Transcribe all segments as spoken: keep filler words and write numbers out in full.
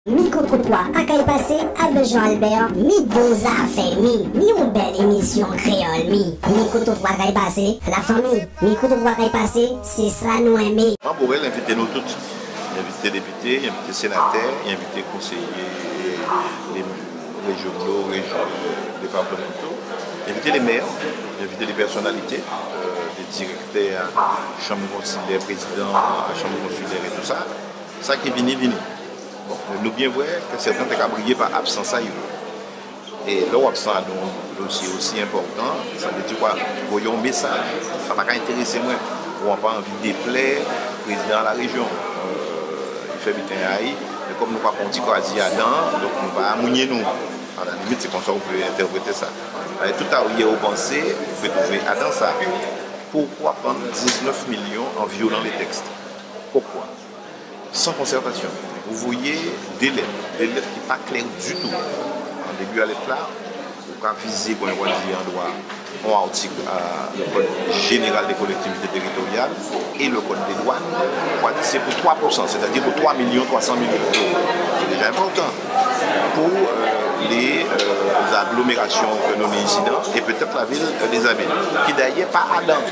Mikrotrotwa a kay pasé avè Jean Albert, mi bon zafè, mi, mi on bèl émisyon kréyòl, mi. Mikrotrotwa a kay pasé, lafanmi, Mikrotrotwa a kay pasé, sé sa nou enmé. Manm Borel envité nou tout. I envité dépité, i envité sénatè, i envité konséyé, é, réjyonal, réjyonal, départemantal, i envité lé mè, i envité dé pèsonalité, euh, dé dirèktè chanm konsilè, prézidan chanm konsilè é tou sa. Sa ki vini, vini. Bon, nou byen vwè ke sèten té ka briyé pa absans a yo. É lè ou absan adan on dosyé osi enpòtan, sa vé di kwa? Voyé on mésaj. Sa pa ka entérésé mwen. Ou an pa anvi déplè prézidan a la réjyon. Euh, i fè biten a'y, mé kòm nou pa pran on ti kwazi adan, donk nou pa amougné nou. A la limit, sé konsa ou pé entèprété sa. É tout aryè pansé, ou pé twouvé adan sa. Poukwa pran diznèf milyon an vyolan lé tèks? Poukwa? San konsètasyon. Ou voyé dé lèt, dé lèt ki pa klè ditou. An débi a lèt-la, ou ka vizé, kon yo ka di an dwa, on artik a le Code général des collectivités territoriales et le Code des douanes, ou ka di sé pou twa pou san, sétadi pou twa milyon twa san mil éwo. Sé déja enpòtan pou, euh, lé, euh, aglomérasion ke nou ni isidan, é pétèt lavil, euh, dé Zabèn, ki dayè pa adan.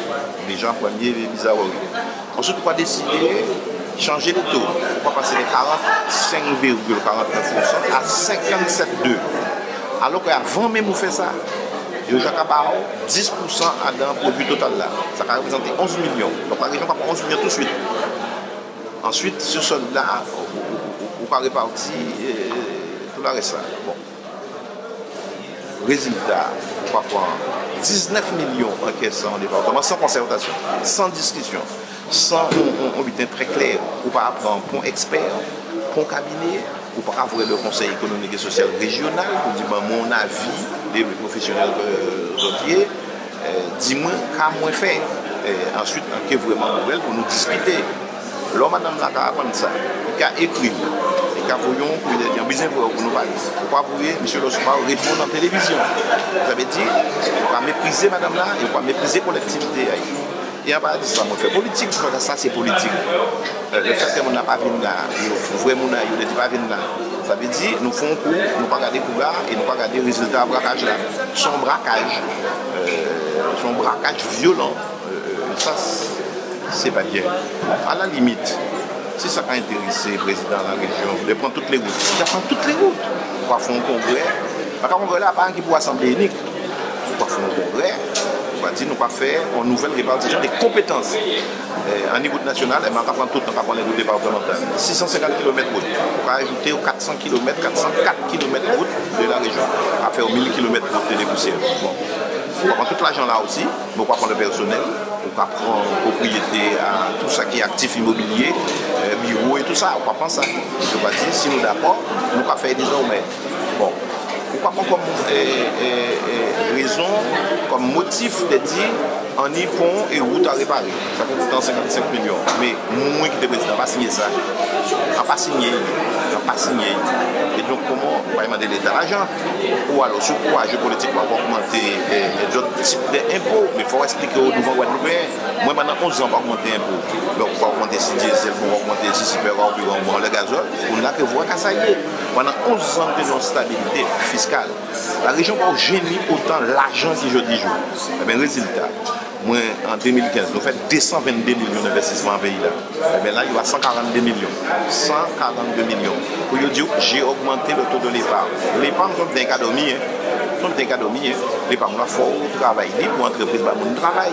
Déja, prèmié bizarrerie. Answit, ou ka désidé chanjé lé to. Ou ka pasé dé karant-senk virgil karant-nèf pou san a senkant-sèt dé. Alò ke avan menm ou fè sa, yo ja ka ba'w dis pou san adan pwodui total-la. Sa ka réprézanté onz milyon. Donk, la réjyon ka pran onz milyon touswit. Answit, si sòld-la, ou, ou, ou, ou ka réparti, euh, tout larès-la. Bon. Rézilta, ou ka pran diznèf milyon an kès an dépatman, san konsètasyon, san diskisyon, san on, on, on biten trè klè. Ou pa pran pon èkspè, pon kabiné, ou pa ka vwè le Konsèy ékonomik é sosyal réjyonal pou di, ban mwen on avi dé pwofésyonèl ke zòt yé. Eh, di mwen ka mwen fè. Eh, answit, an ké vréman ouvè pou nou diskité. Lò madanm-la ka aprann sa, i ka ékri'w, i ka voyé'w on kouyè, i di an bizwen vwè'w pou nou palé. Ou ka voyé misyé Lòsma réponn an télévizyon. Sa vé di, ou ka méprizé madanm-la, é ou ka méprizé kolèktivité a'y. É an pa di sa, mwen fè politik, sa, sa sé politik. Eh, lefètke moun-la pa vin la, yo, vré moun-la, yo di pa vin la. Sa vé di, nou fè on kou, nou pa gadé kou-la, é nou pa gadé rézilta brakaj-la. Sé on brakaj, eh, sé on brakaj vyolan. Euh, sa, sé pa byen. A la limit, si sa ka entérésé prézidan la réjyon, dè pran tout lé wout, i ka pran tout lé wout. Ou ka fè on kongrè. Paske kongrè-la pa ki pou asanblé inik. Ou ka fè on kongrè, ou ka di nou ka fè on nouvèl répartision dé konpétans. Euh, an ni wout nasyonal, ében, an ka pran tout, an ka pran lé wout dépatmantal. Sis san senkant kilomèt wout. Ou ka ajouté kat san kilomèt, kat san kat kilomèt wout dè la réjyon. Ka fè mil kilomèt wout dè dépousyè. Bon. Ou ka pran tout lajan-la osi. Mé ou ka pran lé pèsonèl, ou ka pran pwopriyété a tout sa ki aktif imobilyé, euh, biwo é tout sa, ou ka pran sa. Yo ka di, si nou dakò, nou ka fè dézòmè. Bon, ou ka pran kòm, euh, euh, euh, rézon, kòm motif dè di, an ni pon é wout a réparé. Sa ké kouté an senkant-senk milyon. Mé mwen ki té prézidan, an pa sinyé sa. An pa sinyé, an pa sinyé. É donk, kouman, ou pa mandé Léta lajan? Ou alò, si ou kourajé politikman, ou ka ogmanté, eh, eh, dòt tip dè enpo, mé fò ou èspliké yo douvan Gwadloupéyen. Mwen, pandan onz zan, an pa ogmanté enpo. Donk, ou pa ogmanté si dyézèl, ou pa ogmanté si sipè karbiran, ou pa ogmanté gazòl, ou la ké vwè ka sa yé. Pandan onz zan, nou té ni on stabilité fiskal. La réjyon pa jen ni otan lajan ki jòdi jou. Ében, rézilta, mwen, an dé mil kenz, nou fè dé san venndé milyon envèstisman an péyi-la. Ében la, yo a san karanndé milyon. San karanndé milyon. Pou yo di'w, j'ai augmenté le taux de l'épargne. Léparn, sé on biten ka dòmi, en. Sé on biten ka dòmi, en. Léparn-la, fò ou travay li pou antrépriz ba moun travay.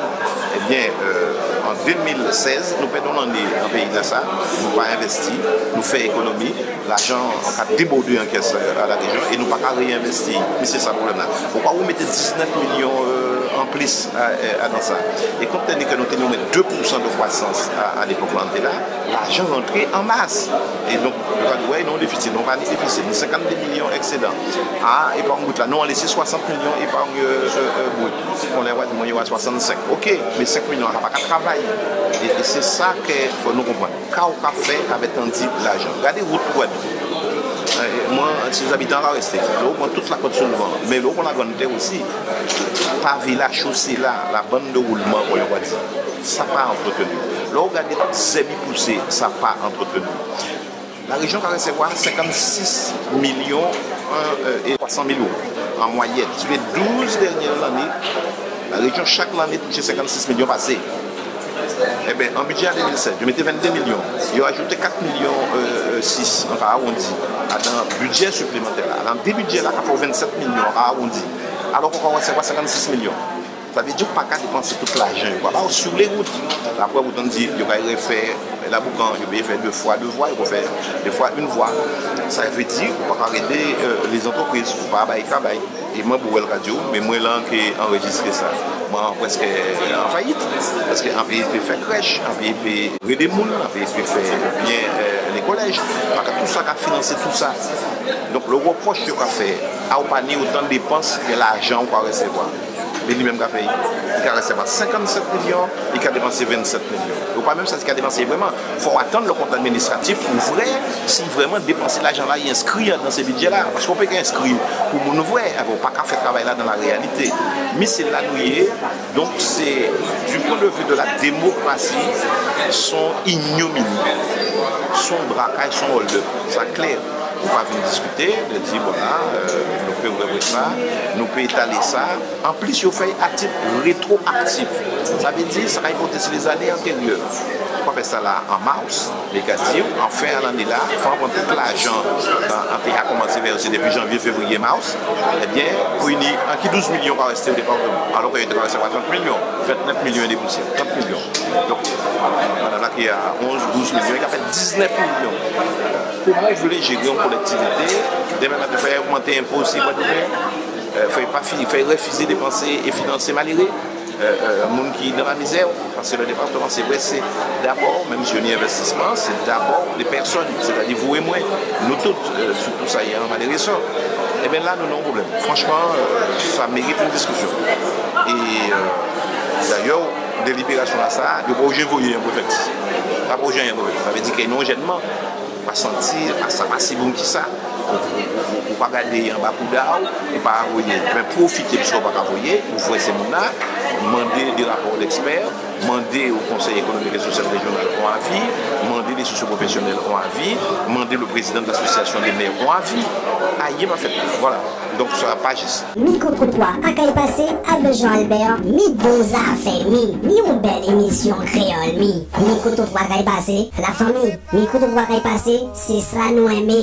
Ében, euh, an dé mil sèz, nou pèd on lanné an péyi-lasa. Nou pa envèsti, nou fè ékonomi. Lajan ka débòdé an kès, euh, a la réjyon é nou pa ka réenvèsti. Mé sé sa pwoblèm-la. Poukwa ou mété diznèf milyon, euh, an plis a, a, adan sa? É kont tini ke nou té ni omwen dé pou san dè kwasans a, a lépòk-la, nou té la, lajan rantré an mas. É donk, nou ka di, wè, nou an défisit, nou pa ni défisit, nou senkanndé milyon èksédan. A, épargne brute la, nou an lésé swasant milyon épargne, euh, euh, euh, brute. Kon lè ou di mwen yo a swasannsenk. Oké, mé senk milyon-la pa ka travay. É, é sé sa ke fò nou konprann. Ka ou ka fè avè tandi lajan? Gadé wout Gwadloup. Eh, mwen, sé zabitan ka rété. Lè ou pran tout Lakòt-sou-Lvan, mé lè ou pran Lagranntè osi, pavé-la, chosé-la, la bande de roulement, kon yo ka di, sa pa antréteni. Lè ou gadé tout zèb i pousé, sa pa antréteni. La région ka rèsèvwa senkannsis milion, euh, euh, é twa san mil éwo an mwayèn. Sou lé douz dènié lanné, la région, chak lanné, touché senkannsis milion pasé. Ében, an bidjé a dé mil sèz, yo mété venndé milion. Yo ajouté kat milion, euh, euh, sis, an ka awondi, adan bidjé siplémantè-la. Adan dé bidjé-la, ka fè vennsèt milion, an ka awondi. Alò ke ou ka rèsèvwa senkannsis milion. Sa vé di ou pa ka dépansé tout lajan yo ka ba'w sou lé wout. Apré, ou tann di, yo ka rèfè Laboukan, yo pé fè dé fwa dé vwa, yo ka fè dé fwa an vwa. Sa vé di, ou pa ka rédé, euh, lé zantrepriz, ou pa bay travay. É mwen, pou wè, ka di'w, mé mwen la ki anréjistré sa, mwen prèské an fayit. Paské an péyi pé fè krèch, an péyi pé rédé moun, an péyi pé fè byen, euh, lé kolèj. Paské tout sa ka finansé tout sa. Donk, lé rèpwoch yo ka fè a'w, ou pa ni otan dépans ke lajan ou ka rèsèvwa. Mé li menm ka fè'y. I ka rèsèvwa senkannset milion, i ka dépansé vennsèt milion. É ou pa menm sa, i ka dépansé vréman. Fò'w atann lé kont administratif pou vwè si vréman dépansé lajan-la, i enskri adan sé bidjé-la. Paské ou pé ka enskri pou moun vwè, ou pa ka fè travay-la dan la réyalité. Mé sé la nou yé. Donk, sé, du point de vue de la démocratie, sé on ignominie, sé on brakay, sé on hold-up. Sa klè. Ou pa vin diskité, di, bon, la, euh, nou pé rèvwè sa, nou pé étalé sa. Anplis, yo fè'y a tit rétroaktif. Sa vé di, sa ka ripòté si lé zanné antéryè. Ou ka fè sa la an mas, mé ka di'w, an fen a lanné-la, fò an pran tout lajan an, an té ka koumansé vèsé dépi janvyé, févriyé, mas, ében, pou i ni anki douz milion ka rèsté o dépatman. Alò ke yo té ka rèsèvwa trant milion, ventnèf milion é dé pousyè, trant milion. Donk, madanm-la ki a onz, douz milion, i ka fè diznèf milion. Kouman ou vlé jéré on kolèktivité, dèmen maten fè ogmanté enpo si Gwadloupéyen, euh, fè pa fini, fè rèfizé dépansé é finansé maléré, euh, euh, moun ki dan la mizè, paské lé dépatman, sé vré, sé dabò, menm si yo ni envèstisman, sé dabò lé pèsonn, sétadi vou é mwen, nou tout, euh, sirtou sa i an maléré sò. Ében la, nou ni on pwoblèm. Franchman, euh, sa mérit on diskisyon. É, euh, dayè, délibérasyon-lasa, yo pa oblijé voyé an préfèkti. Pa oblijé an préfèkti. Sa vé di ke non, jènman, pa santi, pa sa pa si bon ki sa. Ou, ou, ou, ou pa gadé anba kouda'w, ou pa voyé. Mé pwofité, piskè ou pa ka voyé, ou vwè sé moun-la, mandé dé rapò d'èkspè, mandé o Konsèy ékonomik é sosyal réjyonal on avi, mandé dé sosyopwofésyonèl on avi, mandé lé prézidan de l'association des maires on avi. Ayen pa fèt. Vwala. Donk, sa pa jis. Mikrotrotwa a kay pasé avè Jean Albert, mi bon zafè, mi, mi on bèl émisyon kréyòl, mi. Mikrotrotwa a kay pasé, lafanmi. Mikrotrotwa a kay pasé, sé sa nou enmé.